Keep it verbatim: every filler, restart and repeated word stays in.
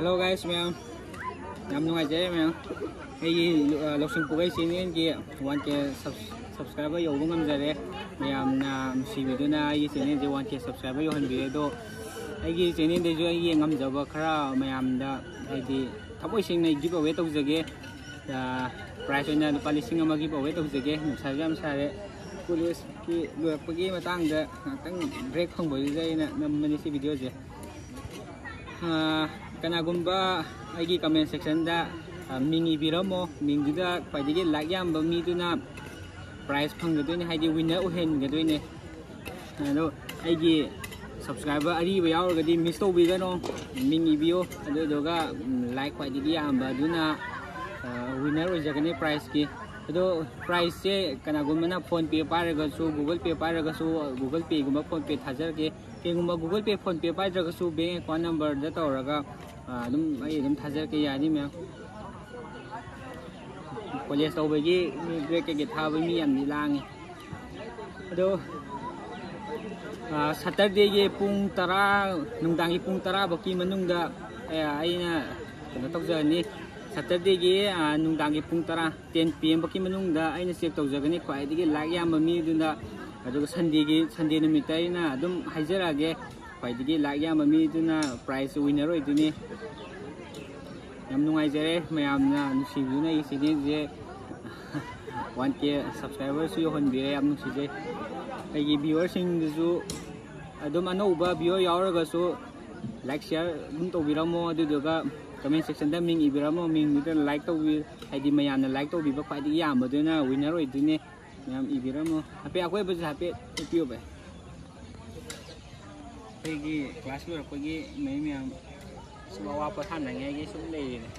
Hello guys ꯃꯌꯥꯝ, ꯌꯥꯝ ꯅꯨꯡꯉꯥꯏꯖꯔꯦ ꯃꯌꯥꯝ꯫ ꯑꯩꯒꯤ ꯑ, ꯂꯧꯁꯤꯡ ꯄꯨꯒꯩ ꯆꯦꯅꯦꯜꯒꯤ ꯋꯥꯟ ꯀꯦ ꯁꯕꯁꯀ꯭ꯔꯥꯏꯕꯔ ꯌꯧꯕ ꯉꯝꯖꯔꯦ꯫ ꯃꯌꯥꯝꯅ ꯅꯨꯡꯁꯤꯕꯤꯗꯨꯅ ꯑꯩꯒꯤ ꯆꯦꯅꯦꯜꯁꯦ ꯋꯥꯟ ꯀꯦ ꯁꯕꯁꯀ꯭ꯔꯥꯏꯕꯔ ꯌꯧꯍꯟꯕꯤꯔꯦ꯫ ꯑꯗꯣ ꯑꯩꯒꯤ ꯆꯦꯅꯦꯜꯗꯒꯤꯁꯨ ꯑꯩꯒꯤ ꯉꯝꯖꯕ ꯈꯔ ꯃꯌꯥꯝꯗ, ꯍꯥꯏꯗꯤ, ꯊꯃꯣꯏ ꯁꯦꯡꯅ ꯒꯤꯐ ꯑꯋꯦ ꯇꯧꯖꯒꯦ꯫ ꯄ꯭ꯔꯥꯏꯖ ꯑꯣꯏꯅ ꯂꯨꯄꯥ ꯂꯤꯁꯤꯡ ꯑꯃ ꯒꯤꯐ ꯑꯋꯦ ꯇꯧꯖꯒꯦ꯫ ꯅꯨꯡꯁꯥꯁꯨ ꯌꯥꯝ ꯁꯥꯔꯦ꯫ ꯀꯣꯂꯦꯖꯀꯤ ꯂꯣꯏꯔꯛꯄꯒꯤ ꯃꯇꯥꯡꯗ ꯉꯥꯛꯇꯪ ꯕ꯭ꯔꯦꯛ ꯐꯪꯕꯗꯨꯗ ꯑꯩꯅ ꯅꯝꯕꯅꯤ ꯁꯤ ꯚꯤꯗꯤꯑꯣꯁꯦ꯫ ꯑ, ꯀꯅꯥꯒꯨꯝꯕ ꯑꯩꯒꯤ ꯀꯃꯦꯟ ꯁꯦꯛꯁꯟꯗ, ꯑ, ꯃꯤꯡ ꯏꯕꯤꯔꯝꯃꯣ꯫ ꯃꯤꯡꯗꯨꯗ ꯈ꯭ꯋꯥꯏꯗꯒꯤ ꯂꯥꯏꯛ ꯌꯥꯝꯕ ꯃꯤꯗꯨꯅ ꯄ꯭ꯔꯥꯏꯖ ꯐꯪꯒꯗꯣꯏꯅꯦ, ꯍꯥꯏꯗꯤ ꯋꯤꯟꯅꯔ ꯑꯣꯏꯍꯟꯒꯗꯣꯏꯅꯦ꯫ ꯑꯗꯣ ꯑꯩꯒꯤ ꯁꯕꯁꯀ꯭ꯔꯥꯏꯕꯔ ꯑꯔꯤꯕ ꯌꯥꯎꯔꯒꯗꯤ ꯃꯤꯁ ꯇꯧꯕꯤꯒꯅꯣ, ꯃꯤꯡ ꯏꯕꯤꯌꯣ꯫ ꯑꯗꯨꯗꯨꯒ, ꯎꯝ, ꯂꯥꯏꯛ ꯈ꯭ꯋꯥꯏꯗꯒꯤ ꯌꯥꯝꯕ ꯑꯗꯨꯅ, ꯑ, ꯋꯤꯟꯅꯔ ꯑꯣꯏꯖꯒꯅꯤ ꯄ꯭ꯔꯥꯏꯖꯀꯤ꯫ ꯑꯗꯣ ꯄ꯭ꯔꯥꯏꯖꯁꯦ ꯀꯅꯥꯒꯨꯝꯕꯅ PhonePe ꯄꯥꯏꯔꯒꯁꯨ, Google Pay ꯄꯥꯏꯔꯒꯁꯨ, Google Payꯒꯨꯝꯕ PhonePe ꯊꯥꯖꯔꯛꯀꯦ꯫ ꯀꯩꯒꯨꯝꯕ Google Pay, PhonePe ꯄꯥꯏꯗ꯭ꯔꯒꯁꯨ bank account numberꯗ ꯇꯧꯔꯒ, ꯑ, ꯑꯗꯨꯝ ꯑꯩ ꯑꯗꯨꯝ ꯊꯥꯖꯔꯛꯀꯦ, ꯌꯥꯅꯤ ꯃꯌꯥꯝ꯫ ꯀꯣꯂꯦꯖ ꯇꯧꯕꯒꯤ ꯃꯤ ꯕ꯭ꯔꯦꯛ ꯀꯩꯀꯩ ꯊꯥꯕ ꯃꯤ ꯌꯥꯝꯗꯤ ꯂꯥꯡꯉꯤ꯫ ꯑꯗꯣ, ꯑ, ꯁꯇꯔꯗꯦꯒꯤ ꯄꯨꯡ ꯇꯔꯥ, ꯅꯨꯡꯗꯥꯡꯒꯤ ꯄꯨꯡ ꯇꯔꯥ ꯐꯥꯎꯀꯤ ꯃꯅꯨꯡꯗ, ꯑ, ꯑꯩꯅ ꯀꯩꯅꯣ ꯇꯧꯖꯔꯅꯤ꯫ ꯁꯇꯔꯗꯦꯒꯤ, ꯑ, ꯅꯨꯡꯗꯥꯡꯒꯤ ꯄꯨꯡ ꯇꯔꯥ, ten PM ꯐꯥꯎꯀꯤ ꯃꯅꯨꯡꯗ ꯑꯩꯅ ꯆꯦꯛ ꯇꯧꯖꯒꯅꯤ ꯈ꯭ꯋꯥꯏꯗꯒꯤ ꯂꯥꯏꯛ ꯌꯥꯝꯕ ꯃꯤꯗꯨꯅ꯫ ꯑꯗꯨꯒ ꯁꯟꯗꯦꯒꯤ, ꯁꯟꯗꯦ ꯅꯨꯃꯤꯠꯇ ꯑꯩꯅ ꯑꯗꯨꯝ ꯍꯥꯏꯖꯔꯛꯑꯒꯦ, ꯈ꯭ꯋꯥꯏꯗꯒꯤ ꯂꯥꯏꯛ ꯌꯥꯝꯕ ꯃꯤꯗꯨꯅ ꯄ꯭ꯔꯥꯏꯖ ꯋꯤꯟꯅꯔ ꯑꯣꯏꯗꯣꯏꯅꯤ꯫ ꯌꯥꯝ ꯅꯨꯡꯉꯥꯏꯖꯔꯦ ꯃꯌꯥꯝꯅ ꯅꯨꯡꯁꯤꯕꯤꯗꯨꯅ ꯑꯩꯒꯤ ꯆꯦꯅꯦꯜꯁꯦ ꯋꯥꯟ ꯀꯦ ꯁꯕꯁꯀ꯭ꯔꯥꯏꯕꯔꯁꯨ ꯌꯧꯍꯟꯕꯤꯔꯦ, ꯌꯥꯝ ꯅꯨꯡꯁꯤꯖꯩ꯫ ꯑꯩꯒꯤ ꯚ꯭ꯌꯨꯋꯔꯁꯤꯡꯗꯨꯁꯨ ꯑꯗꯨꯝ ꯑꯅꯧꯕ ꯚ꯭ꯌꯨꯋꯔ ꯌꯥꯎꯔꯒꯁꯨ ꯂꯥꯏꯛ ꯁꯤꯌꯥꯔ ꯑꯗꯨꯝ ꯇꯧꯕꯤꯔꯝꯃꯣ, ꯑꯗꯨꯗꯨꯒ ꯀꯃꯦꯟ ꯁꯦꯛꯁꯟꯗ ꯃꯤꯡ ꯏꯕꯤꯔꯝꯃꯣ, ꯃꯤꯡꯗꯨꯗ ꯂꯥꯏꯛ ꯇꯧꯕꯤ, ꯍꯥꯏꯗꯤ ꯃꯌꯥꯝꯅ ꯂꯥꯏꯛ ꯇꯧꯕꯤꯕ ꯈ꯭ꯋꯥꯏꯗꯒꯤ ꯌꯥꯝꯕꯗꯨꯅ ꯋꯤꯟꯅꯔ ꯑꯣꯏꯗꯣꯏꯅꯦ꯫ ꯃꯌꯥꯝ ꯏꯕꯤꯔꯝꯃꯣ꯫ ꯍꯥꯏꯐꯦꯠ ꯑꯀꯣꯏꯕꯁꯨ ꯍꯥꯏꯐꯦꯠ ꯎꯠꯄꯤꯌꯣ ꯚꯥꯏ꯫ ꯑꯩꯈꯣꯏꯒꯤ ꯀ꯭ꯂꯥꯁ ꯂꯣꯏꯔꯛꯄꯒꯤ ꯃꯍꯩ ꯃꯌꯥꯝ ꯁꯨꯝ ꯑꯋꯥ ꯄꯣꯊꯥꯅꯉꯥꯏꯒꯤ ꯁꯨꯝ ꯂꯩꯔꯤꯅꯦ꯫